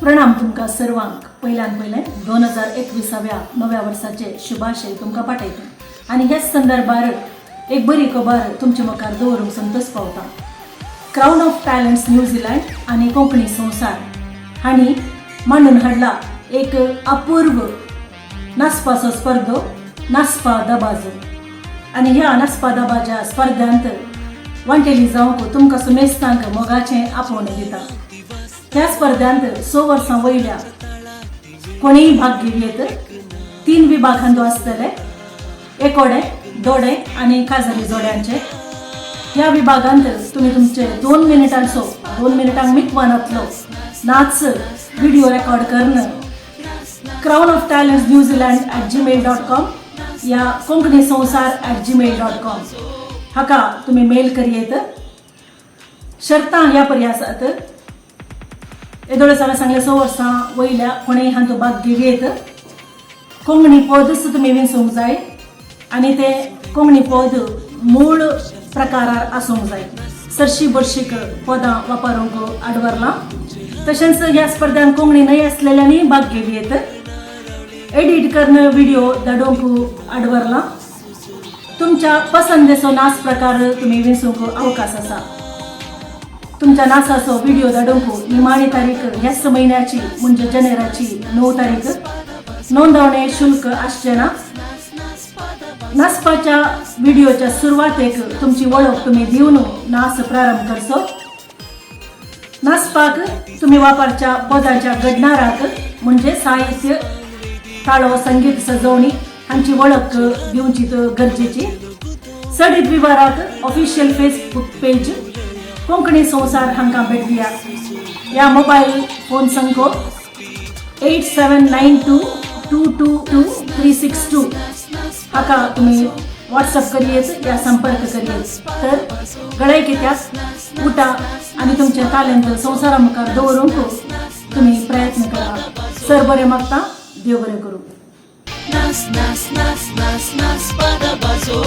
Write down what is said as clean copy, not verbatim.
प्रणाम तुमकां सर्वांक. पयल्यान पयलें 2021व्या नव्या वर्साचे शुभाशय तुमकां पाठयता आनी ह्याच संदर्भार एक बरी खबर तुमचे मुखार दवरूंक संतोष पावता. क्रावन ऑफ टॅलंट्स न्यूझिलंड आनी कोंकणी संवसार हांणी मांडून हाडला एक अपूर्व नाचपाचो स्पर्धो, नाचपा दबाजो. आनी ह्या नाचपा दबाज्या स्पर्ध्यांत वांटेली जावंक तुमकां सुमेस्तांक मोगाचें आपोवणें दिता. ह्या स्पर्ध्यांत 6 वर्सां वयल्या कोणीय भाग घेवयेत. तीन विभागांत आसतले: एकोडे, दोडे आनी काजरी जोड्यांचे. ह्या विभागांत तुमी तुमचे 2 मिनटांचो, 2 मिनटांक मिकवानांतलो नाच व्हिडिओ रेकॉर्ड करून crownoftalentsnewzealand@gmail.com या कोंकणीसंवसार@gmail.com हाका तुमी मेल करयेत. शर्तां ह्या परी आसात. येदोळे हांवें सांगलें, 6 वर्सां वयल्या कोणेय हातूंत भाग घेवयेत. कोंकणी पदच तुमी विंचूंक जाय आनी ते कोंकणी पद मूळ प्रकारार आसूंक जाय. सरशी बर्शीक पदां वापरूंक आडवरलां. तशेंच ह्या स्पर्ध्यान कोंकणी न्हय आसलेल्यांनी भाग घेवयेत. एडिट करून व्हिडिओ धाडूंक आडवरलां. तुमच्या पसंदेचो नाच प्रकार तुमी विंचूंक अवकाश आसा. तुमच्या नाचाचो व्हिडिओ धाडूंक निमाणी तारीख ह्याच म्हयन्याची, म्हणजे जानेराची 9 तारीख. नोंदवणे शुल्क आसचें ना. नाचपाच्या व्हिडिओच्या सुरवातेक तुमची वळख तुमी दिवन नाच प्रारंभ करचो. नाचपाक तुमी वापरच्या पदाच्या घडणाराक, म्हणजे साहित्य, ताळो, संगीत सजवणी हांची वळख दिवची गरजेची. चडीत विवराक ऑफिशियल फेसबूक पेज कोंकणी संवसार हांकां भेट दिया या मोबायल फोन संख्या 8792222362 हाका तुम्ही व्हॉट्सअप करयेत या संपर्क करयेत. तर गळाय कित्याक? उठा आनी तुमचे तालेंत संवसारा मुखार दवरूंक तुम्ही प्रयत्न करा. सर बरें मागता. देव बरें करूं. नाच नाच नाच नाच नाच पादाबाजो.